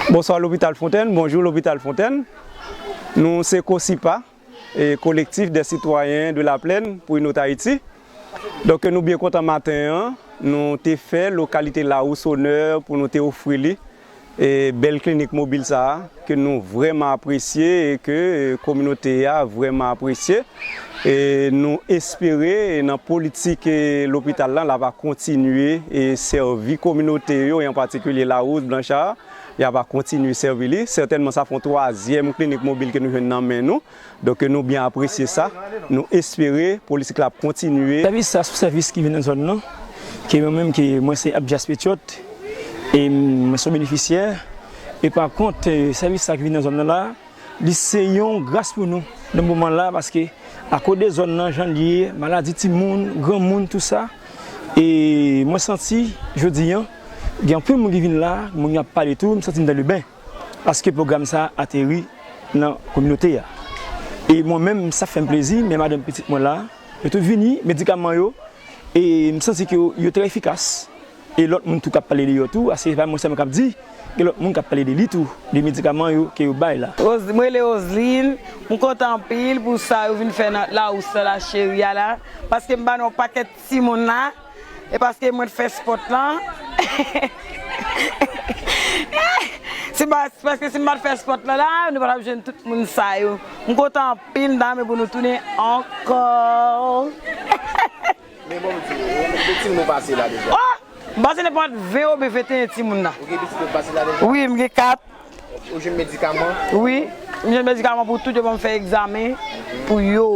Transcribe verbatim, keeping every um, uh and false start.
Bonsoir Lopital Fontèn, bonjou Lopital Fontèn. Nou se kosipa, e Collectif des Citoyens de la Plaine pour une autre Haïti. Donk nou byen kontan maten an, nou te fè lokalite Lawous onè pou nou te ofri li e bèl klinik mobil sa a, ke nou vrèman apresye e ke e, kominote a vrèman apresye. E nou espere e, nan politik e, lopital la, l ava kontinye e sèvi kominote yo, e an patikilye Lawous, Blanchard, y ava kontinye sèvi li. Sètènman, sa fè yon twazyèm klinik mobil ke nou jwenn nan men nou. Donk nou byen apresye sa. Nou espere politik la ap kontinye. Sèvis sa se yon sèvis ki vin nan zòn nan, ke mwen menm ke mwen se Abdias Petyot, e mwen se yon benefisyè. E pa kont, e, sèvis sa ki vin nan zòn nan la, li se yon gras pou nou nan moman la, paske akoz de zòn nan, jan l ye, maladi timoun, granmoun, tou sa, e mwen santi, jodi an, gen anpil moun ki vin la, moun yo ap pale tou, m santi m dan le ben. Paske pwogram sa a ateri nan kominote a. E mwen menm, sa fè m plezi, men madanm pitit mwen la, yo tout vini, medikaman yo, e m santi ke yo, yo trè efikas. E lòt moun tou k ap pale de yo tou, a se pa mwen sèlman k ap di, gen lòt moun k ap pale de li tou, de medikaman yo ke yo bay la. Roz-, mwen rele Roseline, m kontan anpil pou sa yo vin fè nan Lawous la, la cheri a la, paske m ba nou yon pakèt timoun la, e paske mwen fè spòt lan. Si m pa, paske si m pa t fè spòt lan la, nou pa t ap jwenn tout moun sa yo. M kontan anpil, m ta renmen pou nou tounen ankò. Men bon, m di, konbyen timoun ou pase la deja? Oh! M pase nenpòt ven oubyen venteyen timoun la. Ou gen pitit ou pase la deja? Wi, m gen kat. Ou jwenn medikaman? Wi, m jwenn medikaman pou tout, yo ban m fè egzamen pou yo.